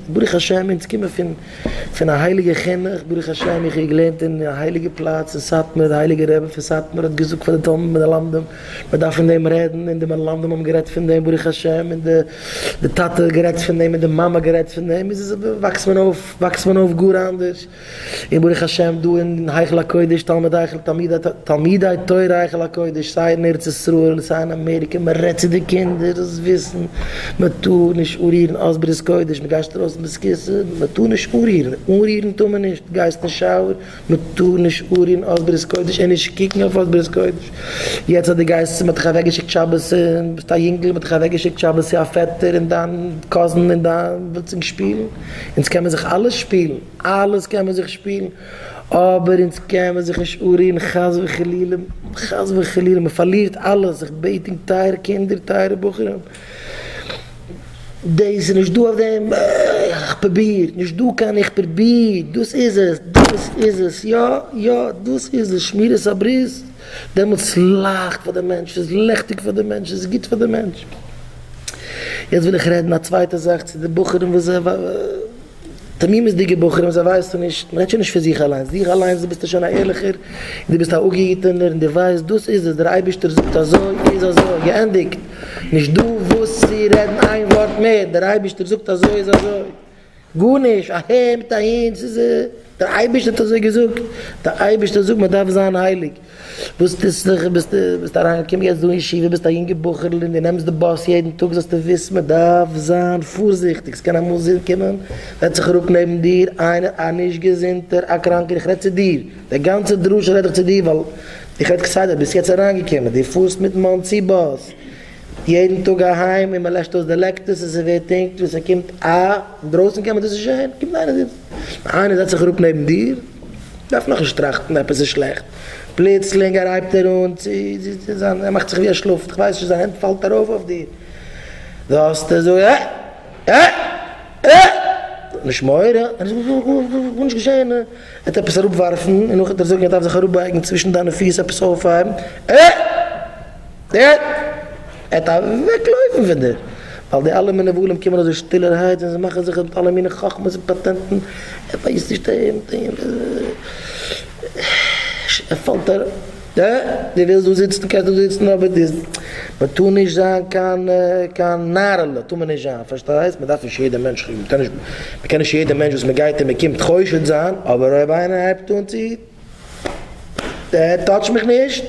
ברוך השם אונז קומען פון פון א הייליגע חינוך, ברוך השם איך האב געלערנט אין א הייליגע פלאץ אין סאטמאר, די הייליגע רבי פון סאטמאר האט געזאגט פאר די תלמידים מלמדים מען דארף פון דעם רעדן, און די מלמדים האבן גערעדט פון דעם ברוך השם, און די די טאטע האט גערעדט פון דעם און די מאמע גערעדט פון דעם, איז עס וואקסט מען אויף וואקסט מען אויף גאר אנדערש. און ברוך השם דא אין היכל הקודש תלמוד היכל תלמידי תלמידי תורה היכל הקודש סיי אין ארץ ישראל סיי אין אמעריקע מען רעדט צו די קינדער זאלסט וויסן מען טאר נישט אנרירן אות ברית קודש מען גייט נישט ארויס בית הכסא מען טאר נישט אנרירן אנרירן טאר מען נישט גייסט אין shower מען טאר נישט אנרירן אות ברית קודש און נישט קוקן אויף אות ברית קודש יעצט אז דו גייסט מען האט דיך אוועק געשיקט שבת ביסט א יונגל מען האט דיך אוועק געשיקט שבת צו א פעטער און דיין cousin און דיין ווילסט זיך שפילן אונז קען מען זיך אלעס שפילן, אלעס קען מען זיך שפילן, אבער אונז קען מען זיך נישט אנרירן חס וחלילה, חס וחלילה, מען פארלירט אלעס, איך בעט ענק טייערע קינדער, טייערע בחורים, דאס איז נישט דא אויף דעם, איך פרוביר, נישט דא קיין איך פרוביר, דאס איז עס, דאס איז עס, יא, יא, דאס איז עס, שמירת הברית, דעמאלטס לייכט פאר די מענטש, ס'איז לעכטיג פאר די מענטש, ס'איז גוט פאר די מענטש. יעצט וויל איך רעדן א צווייטע זאך צו די בחורים וואס זיי תמימות'דיגע בחורים זיי ווייסן נישט, מען רעדט שוין נישט פון זיך אליינס, דיך אליינס דו ביסט שוין א ערליכער, און דו ביסט א אפגעהיטענער און דו ווייסט דאס איז עס, דער אייבערשטער זאגט אזוי איז אזוי, געענדיגט, נישט דא וואס צו רעדן איין ווארט מער, דער אייבערשטער זאגט אזוי איז אזוי. גארנישט, אהער מיט אהין, ס'איז דער אייבערשטער האט אזוי געזאגט, דער אייבערשטער זאגט מען דארף זיין הייליג, וואס טוסט זיך, ביסט ביסט אריינגעקומען יעצט דא אין ישיבה, ביסט א יונגע בחור'ל און דו נעמסט די באס יעדן טאג, זאלסטו וויסן מען דארף זיין פארזיכטיג, ס'קען אמאל קומען, זעצט זיך אראפ נעבן דיר איינער א נישט געזונטער, א קראנקער, איך רעד צו דיר, די גאנצע דרשה רעד איך צו דיר ווייל איך רעד כסדר, ביסט יעצט אריינגעקומען, דו פארסט מיטן מאנסי באס, יעדן טאג אהיים און מען לעשט אויס די לעקטערס און ס'ווערט טונקל און ס'קומט א, אינדרויסן קען מען דאס נישט זען, קומט איינער זיצט, איינער זעצט זיך אראפ נעבן דיר, דארף נאכנישט טראכטן עפעס איז שלעכט, פלוצלינג ער הייבט ער אן צו זיין, ער מאכט זיך ווי ער שלאפט, כ'ווייס נישט, זיין הענט פאלט ארויף אויף דיר, זאלסטו זאגן אה! אה! אה! נישט מורא, גארנישט געשען, ער וועט עפעס אראפווארפן און נאך וועט ער זאגן ער דארף זיך אראפבייגן צווישן דיינע פיס עפעס אויפהייבן, אה! ער וועט אוועקלויפן פון דיר, ווייל די אלע מנוולים קומען אזוי שטילערהייט און זיי מאכן זיך מיט אלע מיני חכמות און פאטענטן, ער ווייסט נישט אהער מיט אהין, ער פאלט אראפ, אה, דו ווילסט דא זיצן קענסטו דא זיצן אבער דו, מען טאר נישט זיין קיין קיין נארעלע טאר מען נישט זיין, פארשטייסט? מען דארף נישט יעדע מענטש, מען קען נישט יעדע מענטש וואס מען גייט און מען קומט חושד זיין, אבער אויב איינער הייבט אן צו. touch מיך נישט,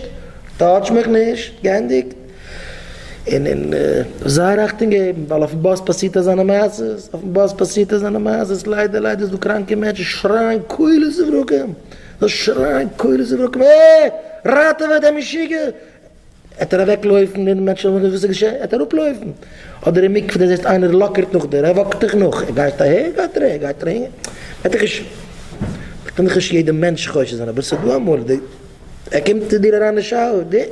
touch מיך נישט, געענדיגט. און און זייער אכטונג געבן, ווייל אויפן באס פאסירט אזאנע מעשות, אויפן באס פאסירט אזאנע מעשות, ליידער ליידער איז דא קראנקע מענטשן שרייען קולות וברקים, זיי שרייען קולות וברקים, אה! ראטעווע דעם משוגע! עט ער אוועק לויפן און מענטשן וועלן זאגן וואס איז געשען, עט ער אראפ לויפן, אדער אין מקווה די זעסט איינער לאקערט נאך דיר, ער walk ט דיך נאך, ער גייט אהער גייט ער אהער גייט ער אהין, עט דיך נישט, מ'קען דאך נישט יעדע מענטש חושד זיין, אבער ס'איז דא אמאל די, ער קומט צו דיר אריין אין shower, די,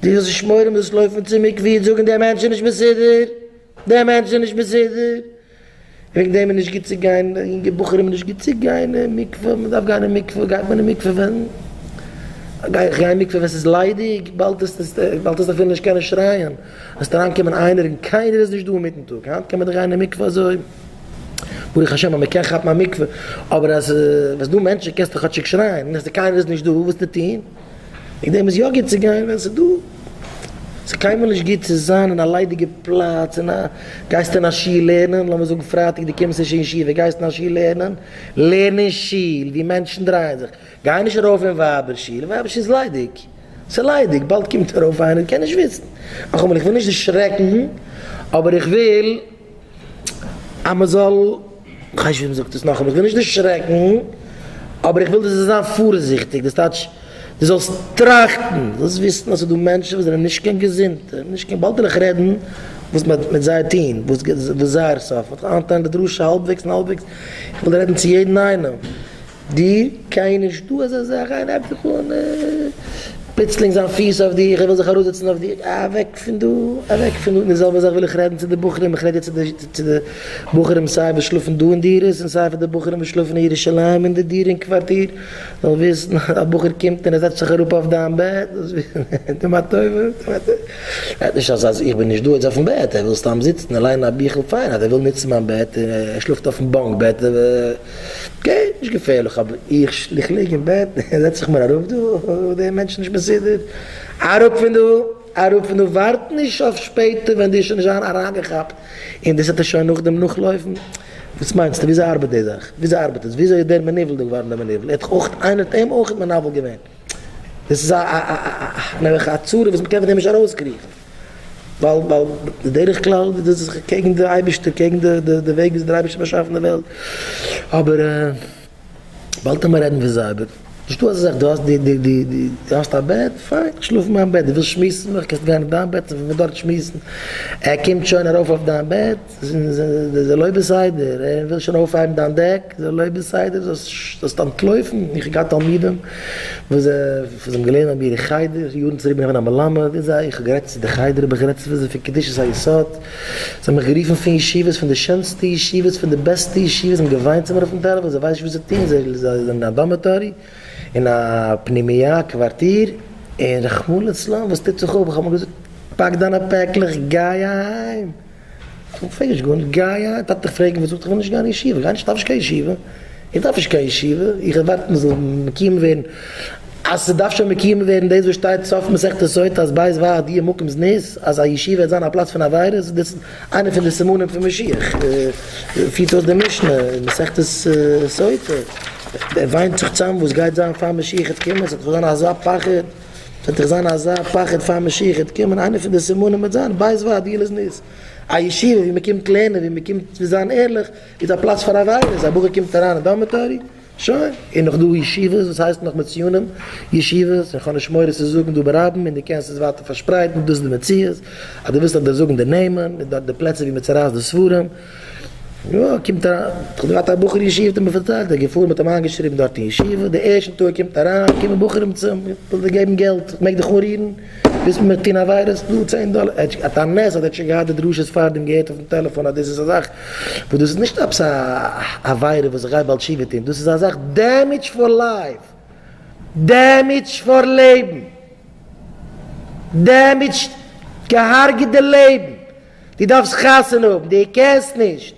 די זאלסט נישט מורא האבן זאלסט לויפן צום מקווה און זאגן דער מענטש איז נישט מסודר, דער מענטש איז נישט מסודר. וועגן דעם איז נישט גוט צו גיין, יונגע בחורים איז נישט גוט צו גיין אין מקווה, מען דארף גיין אין מקווה, גייט מען אין מקווה ווען? גיי איך גיי אין מקווה ווען ס'איז ליידיג, באלד וועסטו באלד וועסטו אפילו נישט קענען שרייען, וועסט אריינקומען איינער און קיינער איז נישט דא אינמיטן טאג, היינט קען מען דאך גיין אין מקווה אזוי, ברוך השם אז מען קען כאפן א מקווה, אבער אז ווען ס'איז דא מענטשן קענסטו כאטשיג שרייען, און אז קיינער איז נישט דא וואס וועסטו טון? וועגן דעם איז יא גוט צו גיין ווען ס'איז דא. ס'איז קיינמאל נישט גוט צו זיין אין א ליידיגע פלאץ, אין א, גייסט אין א שול לערנען, לאמיר זאגן פרייטאג דו קומסט נישט אין ישיבה, גייסט אין א שול לערנען, לערן אין שול ווי מענטשן דרייען זיך, גיי נישט ארויף אין ווייבער שול, ווייבער שול איז ליידיג, ס'איז ליידיג, באלד קומט ארויף איינער, קען נישט וויסן. נאכאמאל, איך וויל נישט דערשרעקן, אבער איך וויל אז מ'זאל, כ'ווייס נישט ווי מ'זאגט עס נאכאמאל, איך וויל נישט דערשרעקן, אבער איך וויל דו זאלסט זיין פארזיכטיג, דאס טייטש, דו זאלסט טראכטן, דו זאלסט וויסן אז ס'איז דא מענטשן וואס זענען נישט קיין געזונטע, נישט קיין, באלד וועל איך רעדן וואס מ'וועט מיט זיי טון, וואס איז זייער סוף, מ'וועט איינטיילן די דרשה האלבוועגס און האלבוועגס, איך וויל רעדן צו יעדן איינעם, דו, קיין נישט דא אזא זאך, איינער הייבט זיך אן. פלוצלינג זיין פיס אויף דיך, ער וויל זיך אראפזעצן אויף דיך, אוועק פון דא, אוועק פון דא, און די זעלבע זאך וויל איך רעדן צו די בחורים, איך רעד יעצט צו די בחורים סיי וואס שלאפן דא אין דירות און סיי פאר די בחורים וואס שלאפן אין ירושלים אין די דירה אין קווארטיר, זאל וויסן אז א בחור קומט און ער זעצט זיך אראפ אויף דיין בעט, טו מיר א טובה, טו מיר א טובה, רעד נישט אז אז איך בין נישט דא יעצט אויפן בעט, ער וויל סתם זיצן און ליינען א ביכל, פיין, אז ער וויל נוצן מיין בעט און ער שלאפט אויפן bunk בעט, okay, נישט געפערליך, אבער איך איך ליג אין בעט און זעץ זיך מיר אראפ דא, דער מענטש איז נישט מסודר, אראפ פון דא, אראפ פון דא, ווארט נישט אויף שפעטער ווען דו וועסט שוין נישט זיין אריינגעכאפט און דאס וועט ער שוין נאכדעם נאכלויפן, וואס מיינסטו וויאזוי ארבעט די זאך? וויאזוי ארבעט עס? וויאזוי איז דער מנוול דא געווארן דער מנוול? ער האט דאך אויך, איינער האט אים אויך מנוול געווען. דאס איז א א א נעבעך א צרה וואס מ'קען פון דעם נישט ארויסקריכן. ווייל ווייל בדרך כלל איז דאס קעגן די אייבערשטער, קעגן די די די וועג וויאזוי דער אייבערשטער האט באשאפן די וועלט. אבער באלד וועט מען רעדן פון זיי, אבער נישטא אזא זאך, דו האסט די די די די דו האסט א בעט, פיין, שלאף אין מיין בעט, דו ווילסט שמועסן מיך, קענסט גיין אין דיין בעט און פון דארט שמועסן. ער קומט שוין ארויף אויף דיין בעט, זה לא בסדר, ער וויל שוין אויפהייבן דיין דעק, זה לא בסדר, זאלסט אנטלויפן, איך האב געהאט תלמידים וואס האבן געלערנט ביי מיר אין חדר, יארן צוריק בין איך געווען א מלמד און זיי, איך האב גערעדט צו די חדר האב איך גערעדט צו זיי פון קדושת היסוד, זיי האבן מיך גערופן פון ישיבות, פון די שענסטע ישיבות, פון די בעסטע ישיבות, זיי האבן געוויינט צו מיר אויפן טעלעפאן, זיי ווייסן נישט וואס צו טון, זיי זענען אין א dormitory, אין א פנימייה קווארטיר, און רחמנא לצלן וואס טוט זיך אפ, איך האב אים געזאגט, פאק דיינע פעקלעך, גיי אהיים! כ'פרעג נישט גארנישט, גיי אהיים! טאטע פרעגן וואס זאגט איך וויל נישט גיין אין ישיבה, גיי נישט, כ'דארף נישט קיין ישיבה, איך דארף נישט קיין ישיבה, איך ערווארט מ'זאל מקיים ווערן, אז ס'דארף שוין מקיים ווערן דאס וואס שטייט סוף מסכת סוטה אז בית ועד יהיה מקום זנות, אז א ישיבה וועט זיין א פלאץ פון עבירות, דאס איז איינע פון די סימנים פון משיח, פירט אויס די משנה אין מסכת סוטה, ער וויינט זיך צאם וואס גייט זיין פאר משיח וועט קומען, ס'וועט דאך זיין אזא פחד. וועט דאך זיין אזא פחד פאר משיח וועט קומען, איינע פון די סימנים וועט זיין בית ועד יהיה לזנות, א ישיבה ווי מען קומט לערנען, ווי מען קומט צו זיין ערליך, איז א פלאץ פאר עבירות, א בחור קומט אריין אין dormitory, שוין, און נאך דא ישיבות וואס הייסן נאך מצוינים ישיבות, און כ'האב נישט מורא צו זאגן דא ברבים, און דו קענסט עס ווייטער פארשפרייטן, דאס איז די מציאות, אז דו ווילסט אז דיר זאגן די נעמען, און דארט די פלעצער ווי מען צורייסט די ספרים. יא, קומט אריין, כ'האב געהאט א בחור אין ישיבה האט ער מיר פארציילט, ער איז געפארן מ'האט אים איינגעשריבן דארט אין ישיבה, די ערשטן טאג ער קומט אריין, קומען בחורים צו אים, וויל דיר געבן געלט, איך מעג דיך אנרירן? ווילסט מיט מיר טון עבירות? דא צען דאלער, ער האט א נס אז ער האט שוין געהאט די דרשות פארדעם געהערט אויפן טעלעפאן אז דאס איז א זאך וואס דאס איז נישט עפעס א עבירה וואס איך גיי באלד תשובה טון, דאס איז א זאך damage for life, damage פאר לעבן, damage געהארגעט די לעבן. דו דארפסט חתונה האבן, דו קענסט נישט.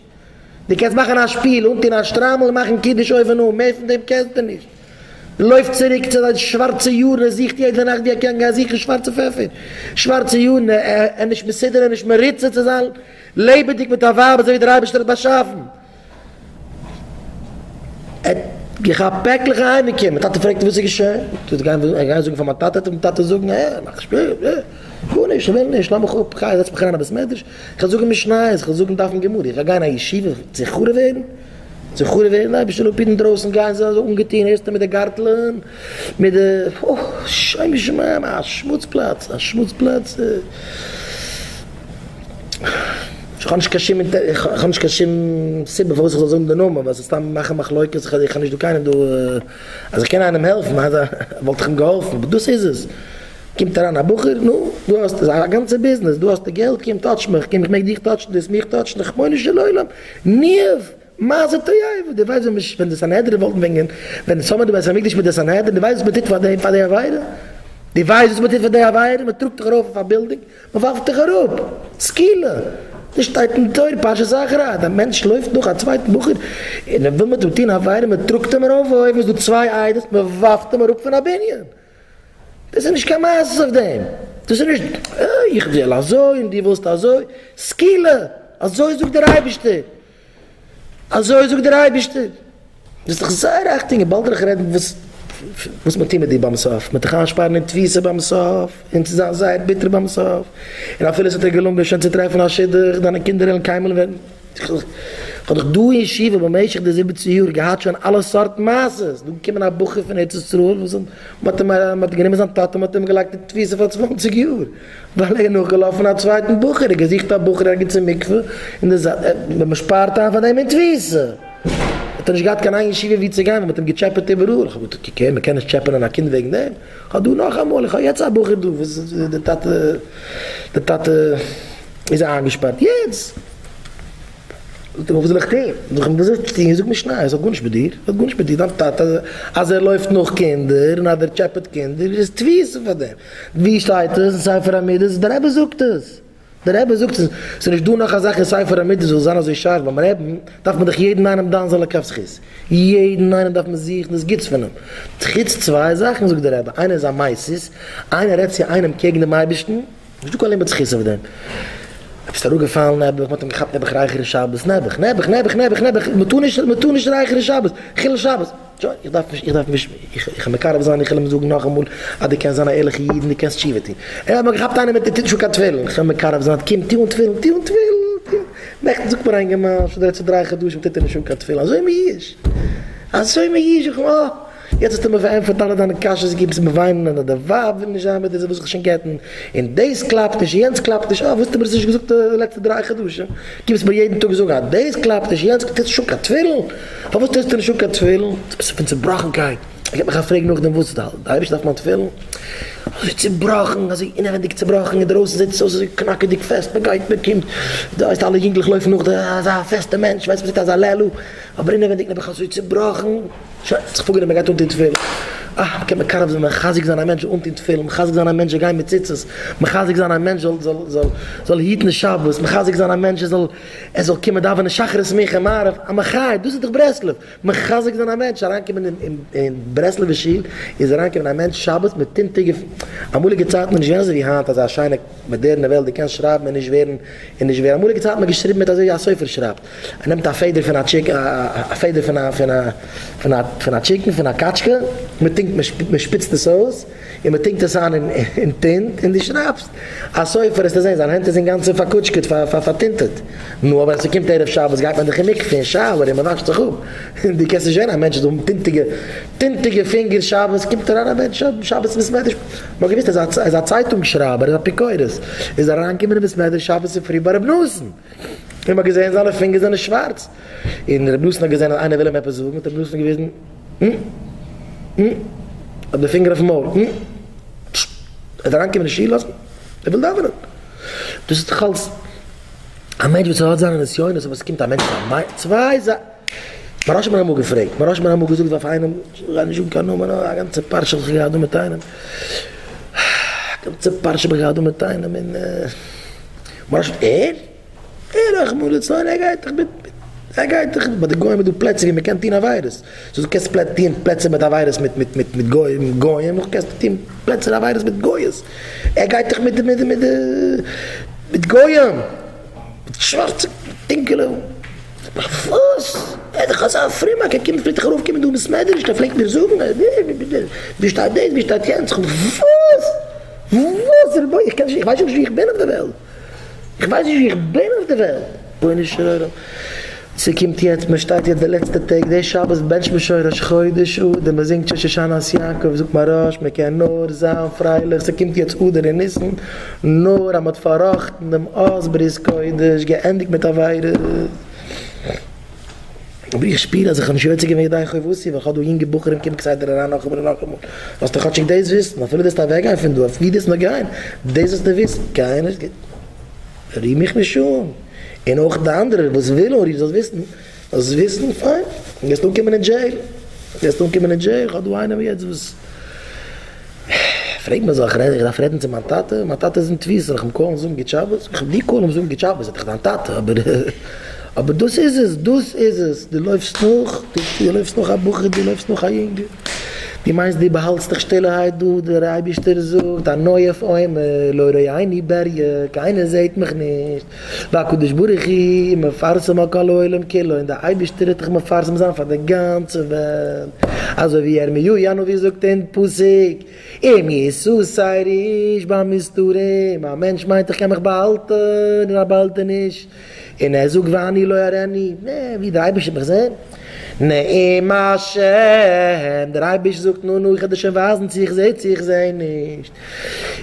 דו קענסט מאכן א שפיל, אנטון א שטריימל און מאכן קידוש אויבן אן, מער פון דעם קענסטו נישט. לויפט צוריק צו זיין שווארצע יארן, ער זוכט יעדע נאכט ווי ער קען גיין זוכן שווארצע פעפער. שווארצע יארן, ער איז נישט מסודר, ער איז נישט מרוצה צו זיין לעבעדיג מיט א ווייב אזוי ווי דער אייבערשטער האט באשאפן. ער האט געכאפט פעקלעך אהיים געקומען, טאטע פרעגט אים וואס איז געשען, טוט גיין ער גייט זאגן פאר מיין טאטע, וועט אים טאטע זאגן אה מאך נישט אה גארנישט איך וויל נישט לאז מיך אפ גיי זעץ מיך אריין אין בית מדרש, איך וועל זאגן משניות, איך וועל זאגן דפים גמרא, איך גיי גיין אין א ישיבה צו חרוב ווערן, צו חרוב ווערן, אייבערשטער זאל אפהיטן אינדרויסן גייען זיי אזוי אנגעטון הערסטו מיט די גארטלען, מיט די אוי שומו שמים א שמוץ פלאץ, א שמוץ פלאץ. איך האב נישט קיין שום איך האב נישט קיין שום סיבה פארוואס איך זאל זאגן די נאמען ווייל ס'איז סתם מאכן מחלוקת איך האב נישט דא קיינעם דא אז איך קען איינעם העלפן וואלט איך אים געהאלפן אבער דאס איז עס קומט אריין א בחור נו דא האסטו ס'איז א גאנצע ביזנעס דא האסטו געלט קום touch מיך קום איך מעג דיך touch ן דו וועסט מיך touch ן רחמונו של עולם ניאוף מה זה תועבה דו ווייסט ווען ווען די סנהדרין וואלטן ווען ווען סאמע די בית המקדש מיט די סנהדרין דו ווייסט וואס מ'טוט פאר די פאר די עבירה דו ווייסט וואס מ'טוט פאר די עבירה מ'טראגט דיך ארויף אויף א בילדינג מ'ווארפט דיך אראפ! סקילה! דאס שטייט אין תורה פרשת אחרי, אז א מענטש לויפט נאך א צווייטן בחור און ער וויל מיט אים טון עבירה, מ'טראגט אים ארויף אויבן, איז דא צוויי עדות, מ'ווארפט אים אראפ פון א בנין! דאס איז נישט קיין מעשה אויף דעם! דאס איז נישט איך וויל אזוי און דו ווילסט אזוי, סקילה! אזוי זאגט דער אייבערשטער! אזוי זאגט דער אייבערשטער, דאס איז דאך זייער אכטונג, און באלד וועל איך רעדן וואס וואס מען טוט מיט דיר ביים סוף, מען וועט דיך איינשפארן אין תפיסה ביים סוף, און ס'וועט זיין זייער ביטער ביים סוף, און אפילו עס האט דיר געלונגען שוין צו טרעפן א שידוך, דיינע קינדער וועלן קיינמאל ווערן, איך האב דאך דא אין ישיבה במשך די זיבעצן יאר געהאט שוין אלע סארט מעשות, דא געקומען א בחור פון ארץ ישראל וואס מען האט אים מען האט גענומען זיין טאטע מען האט אים געלייגט אין תפיסה פאר צוואנציג יאר. ווייל ער איז נאכגעלאפן א צווייטן בחור, ער האט געזוכט א בחור ערגעץ אין מקווה, און די זייט, מען שפארט איין פאר דעם אין תפיסה. האט ער נישט געהאט קיין איין ישיבה ווי צו גיין ווייל מ'האט אים געטשעפעט איבעראל, איך האב געזאגט okay מ'קען נישט טשעפענען א קינד וועגן דעם, איך האב דא נאכאמאל, איך האב יעצט א בחור דא וואס די טאטע די טאטע איז איינגעשפארט יעצט. זאגט ער מיר וואס זאל איך טון? זאג איך אים וואס זאלסטו טון? זאג משניות, האט גארנישט מיט דיר, האט גארנישט מיט דיר, דיין טאטע אז ער לויפט נאך קינדער און אז ער טשעפעט קינדער איז תפיסה פאר דעם, ווי שטייט עס אין ספר המידות? דער רבי זאגט עס, דער רבי זאגט עס, ס'איז נישט דא נאך א זאך אין ספר המידות וואס זאל זיין אזוי שארף, ביים רעבן דארף מען דאך יעדן איינעם דן זיין לכף זכות, יעדן איינעם דארף מען זוכן דאס גוטס פון אים, חוץ צוויי זאכן זאגט דער רבי, איינער איז א מסית, איינער רעדט צו איינעם קעגן דעם אייבערשטן, נישטא קיין לימוד זכות אויף דעם. עפעס אראפגעפאלן נעבעך, מ'האט אים געכאפט נעבעך רייכערן שבת, נעבעך, נעבעך, נעבעך, נעבעך, נעבעך, מ'טאר נישט, מ'טאר נישט רייכערן שבת, חילול שבת. שוין, איך דארף נישט, איך דארף נישט, איך איך מקרב זיין, איך וועל אים זאגן נאכאמאל אז דו קענסט זיין א ערליכע איד און דו קענסט תשובה טון. ער האט מיר געכאפט איינער מיט ער טוט נישט אן קיין תפילין, איך וועל מקרב זיין, קום טו אן תפילין, טו אן תפילין, טו אן. נעכטן זאגט מיר א אינגערמאן, שוין די לעצטע דריי חדשים טוט ער נישט אן קיין תפילין, אזוי מיאוש, אזוי מיאוש, איך אה. יעצט האסטו מיר פארענטפערט אלע דיינע קשיות, גיבסט מיר וויינען אז די ווייב וויל נישט זיין מיט דיר, זי וויל זיך שוין גט'ן, און דאס קלאפט נישט און יענץ קלאפט נישט, אה וואס האסטו מיר עס נישט געזאגט די לעצטע דריי חדשים, קומסט מיר יעדן טאג זאגן אז דאס קלאפט נישט יענץ, טוסט נישט אן קיין תפילין? פארוואס טוסטו נישט אן קיין תפילין? עפעס פון צובראכנקייט, ער געבט מיך א פרעג נאכדעם וואס די אייבערשטער דארף מיין תפילין? אזוי צובראכן, אזוי אינעווענדיג צובראכן, אינדערויסן זעט עס אויס אזוי קנאקעדיג פעסט, מען גייט מען קומט, דו ווייסט אלע יונגלעך לויפן נאך די אזא פעסטע מענטש, ווייסט מען זעט אזא לעלו, אבער אינעווענדיג נעבעך אזוי צובראכן. שוין, האט זיך פארגענומען מען גייט אנטון תפילין. אה, מ'קען מקרב זיין, מחזק זיין א מענטש זאל אנטון תפילין, מחזק זיין א מענטש זאל גיין מיט ציצית, מחזק זיין א מענטש זאל זאל זאל זאל היטן שבת, מחזק זיין א מענטש ער זאל ער זאל קומען דאווענען שחרית מנחה מעריב, א מחיה, דאס איז דאך ברסלב, מחזק זיין א מענטש, אריינקומען אין אין אין ברסלב'ע שול איז אריינקומען א מענטש שבת מיט טינטיגע, אמאליגע צייטן איז נישט געווען אזוי ווי היינט אזא שיינע מאדערנע וועלט, דו קענסט שרייבן און נישט ווערן און נישט ווערן, אמאליגע צייטן האט מען געשריבן מיט אזוי ווי א סופר שרייבט. ער נעמט א פעדער פון א chick, א פעדער פון א פון א פון א פון א chicken, פון א קאטשקע, מען טונקט מען שפיצט עס אויס, און מען טונקט עס איין אין טינט, און דו שרייבסט. א סופר וועסטו זען זיין הענט איז אינגאנצן פארקוטשקעט, פארטינטעט. נו, אבער אז ס'קומט ערב שבת גייט מען דאך אין מקווה און shower און מען וואשט זיך אפ. דו קענסט נישט זען א מענטש זאל האבן טינטיגע טינטיגע פינגער שבת, קומט אריין א מענטש שבת אין בית מדרש, מען האט געוואוסט ער איז א צייטונג שרייבער, ער איז אפיקורס, איז אריינגעקומען אין בית מדרש שבת צופרי ביי ר' נתן. און מ'האט געזען זיינע פינגער זענען שווארץ, און רבי נתן האט געזען אז איינער וויל אים עפעס זאגן, האט רבי נתן געוויזן ם ם, האט די פינגער אויפן מויל ם ש, ער איז אריינגעקומען אין שול, לאזן, ער וויל דאווענען. דאס איז דאך אלס א מענטש וואס האט זיינע נסיונות, אבער עס קומט א מענטש פון א צוויי זיי. מוהרא"ש האט מיר אמאל געפרעגט, מוהרא"ש האט מיר אמאל געזאגט אויף איינעם, איך גיי נישט זאגן קיין נאמען, א גאנצע פרשה האב איך געהאט דא מיט איינעם, א גאנצע פרשה האב איך געהאט דא מיט איינעם, און. מוהרא"ש ער? ער רחמנא לצלן ער גייט דאך מיט ער גייט דאך ביי די גוים איז דא פלעצער ווי מען קען טון עבירות סאו דו קענסט טון פלעצער מיט עבירות מיט מיט מיט מיט גוים גוים אויך קענסטו טון פלעצער עבירות מיט גויות ער גייט דאך מיט די מיט די מיט די מיט גוים מיט שווארצע טונקעלע וואס? ער איז דאך אזא פרומאק ער קומט פלעגט דאך ארויף קומען דא אין בית מדרש ער פלעגט מיר זאגן ווי שטייט דאס ווי שטייט יענץ וואס? וואס? רבותי, איך קען נישט, איך ווייס נישט ווי איך בין אויף די וועלט. איך ווייס נישט ווי איך בין אויף די וועלט. רבונו של עולם, ס'קומט יעצט, מען שטייט יעצט די לעצטע טעג, די שבת בענטשט מען שוין ראש חודש אדר, מען זינגט שוין שושנת יעקב, זאגט מוהרא"ש, מען קען נאר זיין פרייליך, ס'קומט יעצט אדר און ניסן, נאר אז מען האט פארראכטן דעם אות ברית קודש, געענדיגט מיט עבירות. אבער איך שפיר אז איך האב נישט יוצא געווען ידי חובתי, ווייל איך האב דא יונגע בחורים קומען כסדר אריין נאכאמאל און נאכאמאל, זאלסטו כאטשיג דאס וויסן, אפילו דו וועסט אוועקגיין פון דא, אויף וואו דו וועסט נאר גיין, דאס זאלסטו וויסן, קיינער ריר מיך נישט אן, און אויך די אנדערע וואס ווילן אנרירן זאלסט וויסן, זאלסט וויסן, פיין, גייסט אנקומען אין jail, גייסט אנקומען אין jail, איך האב דא איינעם יעצט וואס. פרעג מיר זאל איך רעדן, איך דארף רעדן צו מיין טאטע, מיין טאטע איז אין תפיסה, זאל איך אים call ן זאגן גוט שבת? איך וועל דיר call ן זאגן גוט שבת, איז דאך דיין טאטע, אבער אבער דאס איז עס, דאס איז עס, דו לויפסט נאך, דו לויפסט נאך א בחור, דו לויפסט נאך א יונגל, דו מיינסט דו באהאלטסט דיך שטילערהייט דא, דער אייבערשטער זאגט, הנואף אומר לא רואני בריה, קיינער זעט מיך נישט, והקדוש ברוך הוא מפרסם על כל העולם כולו, און דער אייבערשטער וועט דיך מפרסם זיין פאר די גאנצע וועלט, אזוי ווי ירמיהו הנביא זאגט אין פסוק, אם יסתר איש במסתרים, א מענטש מיינט איך קען מיך באהאלטן אין א באהעלטעניש, און ער זאגט ואני לא אראנו, נע, ווי דער אייבערשטער וועט מיך זען? נאום השם, דער אייבערשטער זאגט נו נו איך וועל דיר שוין ווייזן צו איך זע צו איך זע נישט,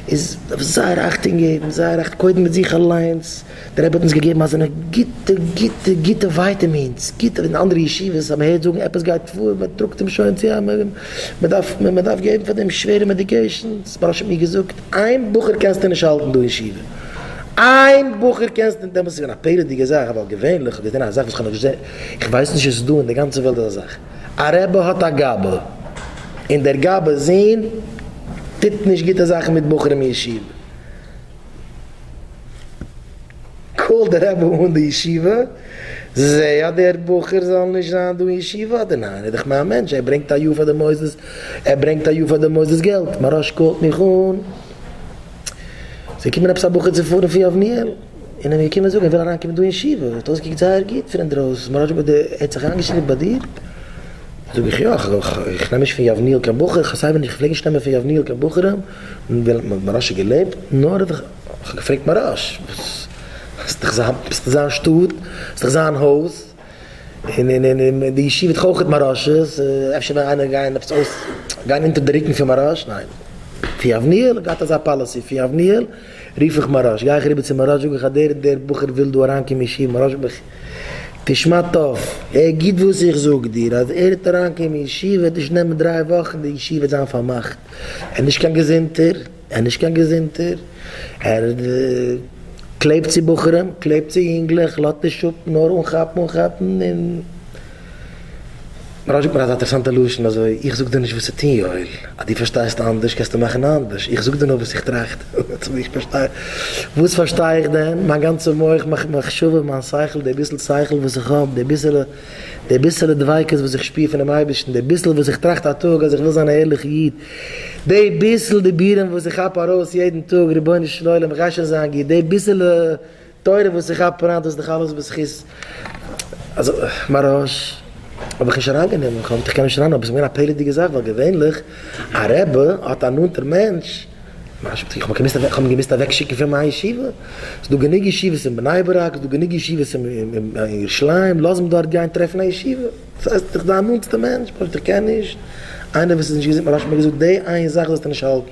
איז דארף זייער אכטונג געבן, זייער אכט קודם מיט זיך אליינס, דער רבי האט אונז געגעבן אזענע גוטע גוטע גוטע ווייטעמינס, גוטע, אין אנדערע ישיבות אז מען הערט זאגן עפעס גייט פאר, מען טראגט אים שוין צו א מען דארף מען דארף געבן פאר דעם שווערע medications, מוהרא"ש האט מיר געזאגט, איין בחור קענסטו נישט האלטן דא אין ישיבה, איין בחור קענסטו, דעמאלטס איז געווען א פלא'דיגע זאך, ווייל געווענליך האב איך געזען א זאך וואס איך האב נאך נישט געזען, איך ווייס נישט צו עס איז דא אין די גאנצע וועלט אזא זאך, א רבי האט א גבאי, און דער גבאי'ס זון טוט נישט גוטע זאכן מיט בחורים אין ישיבה. call ט דער רבי אן די ישיבה, זע אז דער בחור זאל נישט זיין דא אין ישיבה אדער ניין, ער איז דאך מיין מענטש, ער ברענגט א יאר פאר די מוסדות, ער ברענגט א יאר פאר די מוסדות געלט, מוהרא"ש call ט מיך אן, ס'איז געקומען עפעס א בחור צו פארן פון יבניאל, און ער איז געקומען זאגן ער וויל אריינקומען דא אין ישיבה, האט אויסגעקוקט זייער גוט פון אינדרויסן, מוהרא"ש זאגט מיר ער האט זיך איינגעשריבן ביי דיר? זאג איך יא, איך נעם נישט פון יבניאל קיין בחור, איך האב סייווי נישט, איך פלעג נישט נעמען פון יבניאל קיין בחורים, מוהרא"ש האט געלעבט, נאר איך האב געפרעגט מוהרא"ש, וואס, ס'איז דאך זיין, ס'איז דאך זיין שטאט, ס'איז דאך זיין הויז, און און און די ישיבה איז דאך אויך מוהרא"ש'ס, אפשר ווען איינער גיין עפעס אויס, גיין אונטער די רוקן פון מוהרא"ש, ניין, פון יבניאל, געהאט אזא policy, פון יבניאל רוף איך מוהרא"ש, גיי איך אריבער צו מוהרא"ש זאג איך אז דער און דער בחור וויל דא אריינקומען אין ישיבה, מוהרא"ש זאגט מיך, תשמע טוב, הער גוט וואס איך זאג דיר, אז ער וועט אריינקומען אין ישיבה וועט נישט נעמען דריי וואכן די ישיבה וועט זיין פארמאכט. ער איז נישט קיין געזונטער, ער איז נישט קיין געזונטער, ער קלעבט צו בחורים, קלעבט צו יונגלעך, לאזט נישט אפ, נאר אנכאפן, אנכאפן, און מוהרא"ש זאגט מיר אזא אינטערעסאנטע לשון אזוי, איך זאג דיר נישט וואס צו טון יואל, אז דו פארשטייסט אנדערש קענסטו מאכן אנדערש, איך זאג דיר נאר וואס איך טראכט, איך פארשטיי, וואס פארשטיי איך דען, מיין גאנצע מח, מיין מחשבה, מיין שכל, די ביסל שכל וואס איך האב, די ביסעלע. די ביסעלע דביקות וואס איך שפיר פונעם אייבערשטן, די ביסל וואס איך טראכט א טאג אז איך וויל זיין א ערליכע איד, די ביסל דיבורים וואס איך כאפ ארויס יעדן טאג, רבונו של עולם איך גיי שוין זיין גוט, די ביסעלע תורה וואס איך כאפ אריין, דאס איז דאך אלעס בזכות אז מוהרא"ש האב איך נישט אריינגענומען, איך האב איך קען נישט אריין, אבער עס איז געווען א פלא'דיגע זאך, ווייל געווענליך א רבי האט א נאנטער מענטש, איך האב אים געמוזט אוועקשיקן פון מיין ישיבה, ס'איז דא גענוג ישיבות אין בני ברק, ס'איז דא גענוג ישיבות אין ירושלים, לאז אים דארט גיין טרעפן א ישיבה, דאס הייסט איך דיין נאנטסטע מענטש, פשוט איך קען נישט, איינער וואס איז נישט געזונט, מוהרא"ש האט מיר געזאגט די איין זאך זאלסטו נישט האלטן.